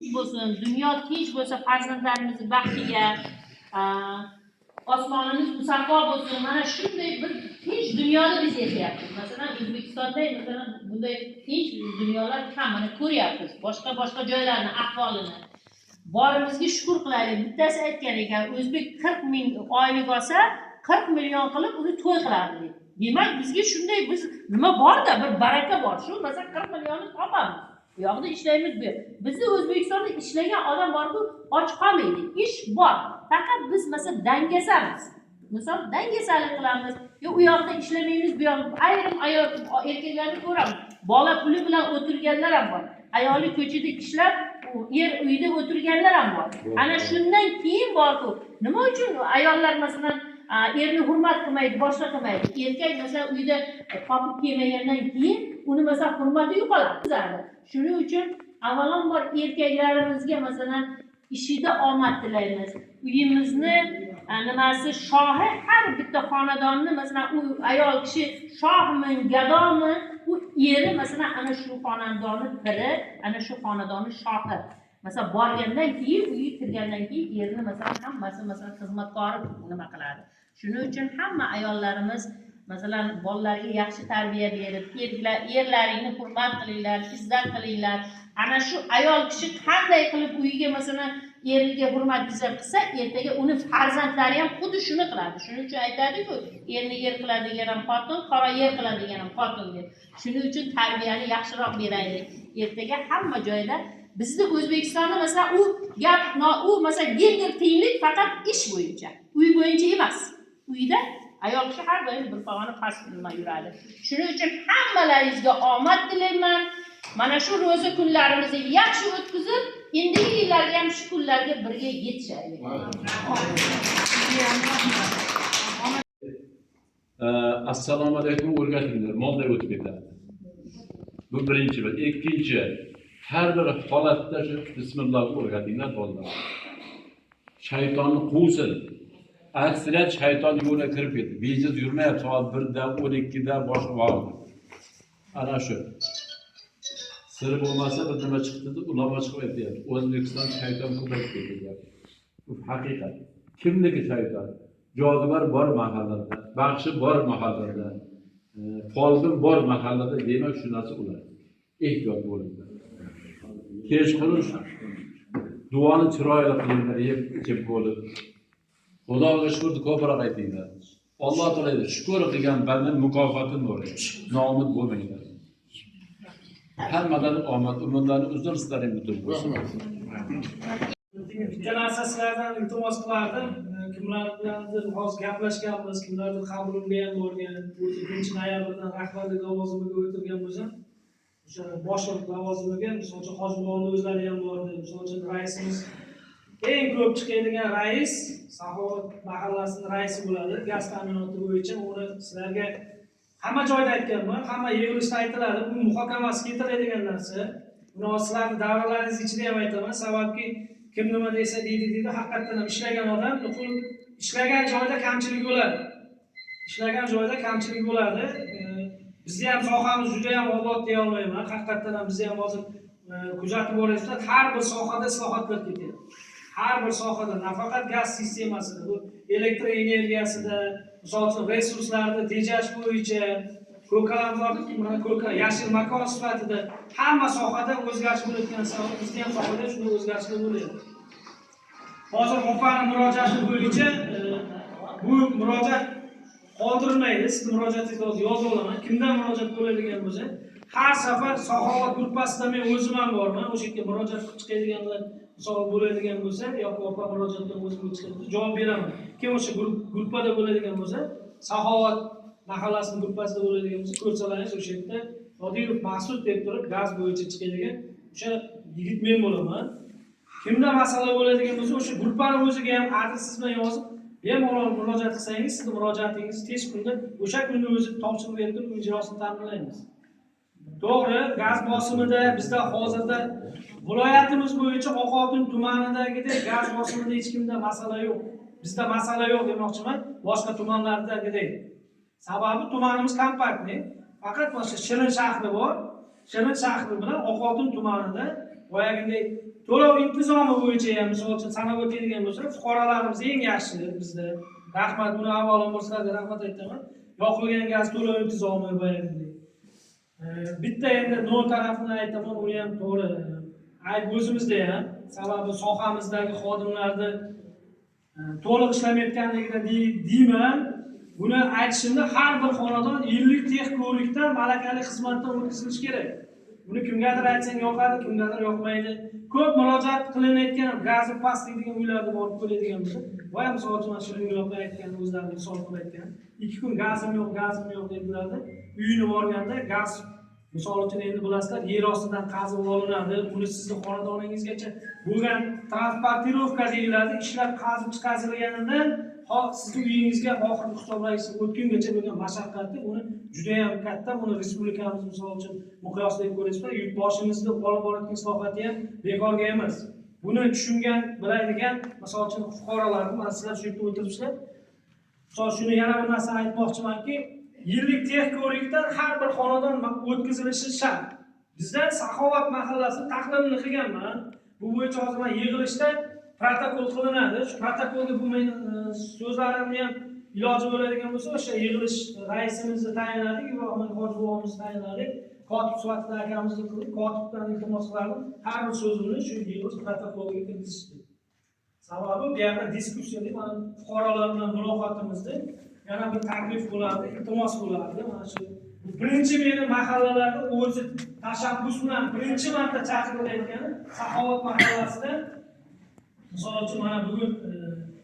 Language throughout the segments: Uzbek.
Bo'lsin, dunyo tinch bo'lsa, farzandlarimizni baxtiga, osmonimiz musaffo bo'lsin. Mana shunday bir tinch dunyoda biz yashayapmiz. Masalan, O'zbekistonda, masalan, bunday tinch dunyolar kam. Mana ko'ryapmiz boshqa boshqa joylarni ahvolini. Borimizga shukur qilaylik. Bittasi aytgan ekan, o'zbek 40 ming oylik olsa, 40 million qilib uni to'y qiladi deb. Demak, bizga shunday biz nima borda, bir baraka bor. Shu, masalan, 40 millionni topamiz, bu yoqda ishlaymiz. Bu bizni O'zbekistonda ishlagan odam borku, och qolmaydi, ish bor. Faqat biz, masalan, dangasamiz, misol, dangasalik qilamiz yo u yoqda ishlamaymiz, bu yoqda. Ayrim ayol, erkaklarni ko'ramiz, bola puli bilan o'tirganlar ham bor, ayoli ko'chada ishlab, u er uyda o'tirganlar ham bor. Ana shundan keyin borku, nima uchun ayollar, masalan, erni hurmat qilmaydi, boshqa qilmaydi? Erkak, masalan, uyda topib kelmagandan keyin uni, masalan, hurmati yo'qoladi. Shuning uchun avvalambor erkaklarimizga, masalan, ishida omad tilaymiz. Uyimizni nimasi, shohi, har bitta xonadonni, masalan, u ayol kishi shohmi, gadomi, u eri, masalan, ana shu xonadonni piri, ana shu xonadonni shohi. Masalan, borgandan keyin, uyga kirgandan keyin erini, masalan, hammasi, masalan, xizmatkori nima qiladi. Shuning uchun hamma ayollarimiz, masalan, bolalarga yaxshi tarbiya berib, erlaringni hurmat qilinglar, izzat qilinglar. Ana shu ayol kishi qanday qilib uyiga, masalan, eriga hurmat, izzat qilsa, ertaga uni farzandlari ham xuddi shuni qiladi. Shuning uchun aytadiku, erni yer qiladigan ham xotin, qora yer qiladigan ham xotin deb. Shuning uchun tarbiyani yaxshiroq beraylik. Ertaga hamma joyda bizni O'zbekistonda, masalan, u gap u, masalan, gender tenglik faqat ish bo'yicha, uy bo'yicha emas. Uyda ayol kishi har doim bir pog'ona past nima yuradi. Shuning uchun hammalaringizga omad tilayman. Mana shu ro'za kunlarimizni yaxshi o'tkazib, endigi yillarga ham shu kunlarga birga yetishaylik. Assalomu alaykum o'rgatinglar, molday o'tib ketadi. Bu birinchi. Bir ikkinchi, har bir holatda shu bismillohni o'rgatinglar bolalar, shaytonni quvsin. Aksariyat shayton yo'liga kirib ketdi, bejiz yurmayapti soat 1da, 12da boshqa vaqt. Ana shu siri bo'lmasa, bir nima chiqdi deb ulamo chiqib aytyapti, O'zbekiston shayton ko'payib ketdi deyapti. Bu haqiqat. Kimniki shayton? Jodugar bor mahallada, baxshi bor mahallada, folbin bor mahallada, demak, shu narsa ular. Ehtiyot bo'linglar. Kechqurun duoni chiroyli qilinglar, yeb ichib bo'lib Xudoga shukurni ko'proq aytinglar. Alloh taolo shukur qilgan bandani mukofotini beradi. Noumid bo'lmanglar. Hammadan omad, umrlarni uzun, sizlarning butun bo'lsin. Bitta narsa sizlardan iltimos qilardim. Kimlar bilandir hozir gaplashganmiz, kimlardir qabulimga ham borgan. O'zi 1-noyabrdan rahbarlik lavozimiga o'tirgan bo'lsam, o'sha boshliq lavozimiga, misol uchun, Hoji boboni o'zlari ham bordi. Misol uchun, raisimiz, eng ko'p chiqadigan rais Saxovat mahallasini raisi bo'ladi gaz ta'minoti bo'yicha. Uni sizlarga hamma joyda aytganman, hamma yig'ilishda aytiladi, bu muhokamasi ketiladigan narsa. Buni hozir sizlarni davralaringiz ichida ham aytaman, sababki kim nima desa deydi deydi. Haqiqatdan ham ishlagan odam nuqul ishlagan joyda kamchilik bo'ladi, ishlagan joyda kamchilik bo'ladi. Bizni ham sohamiz juda ham obod deya olmayman. Haqiqatdan ham bizni ham hozir kuzatib boryapsizlar, har bir sohada islohotlar ketyapti, har bir sohada, nafaqat gaz sistemasida, bu elektr energiyasida, misol uchun, resurslarni tejash bo'yicha, ko'kalamzor, mana ko'ka yashil makon sifatida hamma sohada o'zgarish bo'layotgan sabab bizni ham sohada shunday o'zgarishlar bo'lyapti. Hozir opani murojaati bo'yicha bu murojaat qoldirilmaydi. Sizni murojaatingizni hozir yozib olaman. Kimdan murojaat bo'ladigan bo'lsa, har safar Saxovat gruppasida men o'zim ham borman, o'sha yerga murojaat qilib chiqadiganlar, misol, bo'ladigan bo'lsa yoki opa murojaat bilan o'zimga chiqadi, javob beraman. Kim o'sha gruppada bo'ladigan bo'lsa, Saxovat mahallasini gruppasida bo'ladigan bo'lsa, ko'rsalaringiz, o'sha yerda Qodirov Maqsud deb turib gaz bo'yicha chiqadigan o'sha yigit men bo'laman. Kimda masala bo'ladigan bo'lsa, o'sha gruppani o'ziga ham adresiz bilan yozib, bemalol murojaat qilsangiz, sizni murojaatingiz tez kunda, o'sha kunni o'zida topshiriq berib turib, ijrosini ta'minlaymiz. To'g'ri, gaz bosimida bizda hozirda viloyatimiz bo'yicha Oqoltin tumanidagidek gaz bosimida hech kimda masala yo'q. Bizda masala yo'q demoqchiman, boshqa tumanlardagidek. Sababi tumanimiz компактный, faqat mana shu Shirin shahri bor. Shirin shahri bilan Oqoltin tumanida boyagidek To'lov intizomi bo'yicha ham, misol uchun, sanab o'tadigan bo'lsak, fuqarolarimiz eng yaxshi bizda. Rahmat, buni avvalambor sizlarga rahmat aytaman. Yoqilgan gaz to'lov intizomi boyagidek. Bitta endi no tarafini aytaman, u ham to'g'ri. Ayb o'zimizda ham, sababi sohamizdagi xodimlarni to'liq ishlamayotganligida deyman. Buni aytishimda har bir xonadon yillik tex ko'rikdan, malakali xizmatdan o'tkazilishi kerak. Buni kimgadir aytsang yoqadi, kimgadir yoqmaydi. Ko'p murojaat qilinayotgan gazi pastlik degan uylarga borib ko'radigan bo'lsa, boya misol uchun mana Shiringul opa aytgan, o'zlari misol qilib aytgan, 2 kun gazim yo'q, gazim yo'q dedilarda, uyini borganda gaz, misol uchun, endi bilasizlar, yer ostidan qazib olinadi, uni sizni xonadoningizgacha bo'lgan транспортировка deyiladi, ishlab qazib chiqarilganidan sizni uyingizga oxirgi hisoblash o'tgungacha bo'lgan mashaqqatni, uni judayam katta. Buni respublikamiz, misol uchun, miqyosida ko'rasizlar, yurtboshimizni olib borayotgan islohoti ham bekorga emas. Buni tushungan, biladigan, misol uchun, fuqarolarni, mana sizlar shu yerda o'tiribsizlar. Misol, shuni yana bir narsa aytmoqchimanki, yillik tex ko'rikdan har bir xonadon o'tkazilishi shart. Bizda Saxovat mahallasi tahlilini qilganman. Bu bo'yicha hozir man yig'ilishda protokol qilinadi. Shu protokolga bu meni so'zlarimni ham iloji bo'ladigan bo'lsa, o'sha yig'ilish raisimizni tayinladik, Ibrohim hoji bobomizni tayinladik. Kotib sifatida akamizni qildik. Kotibdan iltimos qilardim, har bir so'zimni shu yig'ilish protokoliga kirgizishdi. Sababi bu yerda diskussiya, mana fuqarolar bilan muloqotimizda yana bir taklif bo'lardi, iltimos bo'lardi. Mana shu bu birinchi meni mahallalarda o'zi tashabbus bilan birinchi marta chaqirilayotgani Saxovat mahallasida, misol uchun, mana bugun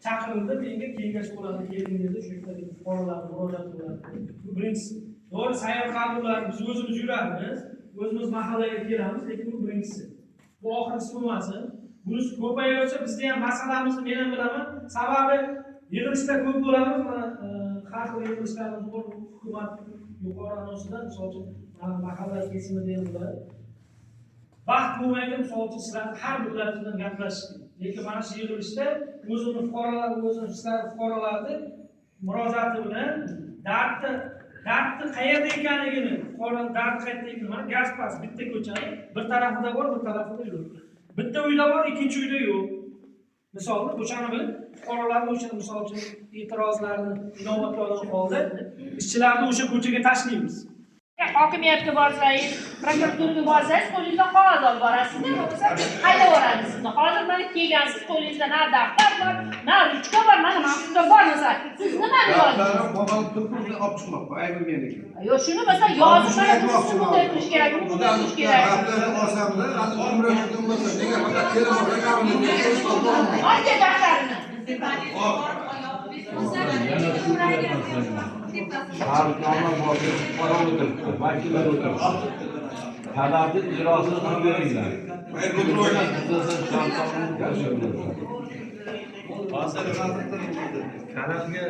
chaqirildi menga, kengash bo'ladi, keling dedi, shu yerdagi fuqarolar murojaat bo'ladi. Bu birinchisi. To'g'ri, sayyor qabullar biz o'zimiz yuramiz, o'zimiz mahallaga kelamiz, lekin bu birinchisi. Bu oxirgisi bo'lmasin. Bunisi ko'payaversa bizni ham masalamizni men ham bilaman. Sababi yig'ilishda ko'p bo'lamiz, mana har xil yig'ilishlarimiz bor, hukumat yuqori anonsida, misol uchun, mana mahalla kesimida ham bo'ladi. Vaqt bo'lmaydi, misol uchun, sizlarni har birlaringiz bilan gaplashishga. Lekin mana shu yig'ilishda o'zini fuqarolar, o'zini sizlar fuqarolarni murojaati bilan dardni qayerda ekanligini, fuqaroni dardi qayerda ekanligini, mana gaz past bitta ko'chani bir tarafida bor, bir tarafida yo'q. Bitta uyda bor, ikkinchi uyda yo'q. Misolni o'shani bilib, fuqarolarni o'sha, misol uchun, e'tirozlarini inobatga olgan holda ishchilarni o'sha ko'chaga tashlaymiz. Hokimiyatga borsangiz, prokuraturaga borsangiz, qo'lingizda qog'oz olib borasizda, bo'lmasa haydab yuboradi sizni. Hozir mana kelgansiz, qo'lingizda na daftar bor, na ruchka bor, mana shunda bor masalan. Siz nimani yozdingiz? Daftarim qog'oz turibdi, uni olib chiqmoqqa, aybim meniki. Yo'q, shuni masalan yozib, mana bunisi bunday qilish kerak, buni bunday qilish kerak. Daftarni olsamda, murojaat bo'lsa, nega faqat kelib olgan? Olga daftarini. Yana shu shartnoma bor, fuqaro o'tiribdi, vakillar o'tiribdi. Talabni ijrosini qilib beringlar. Shartnomani o'tkazib. Kanalga.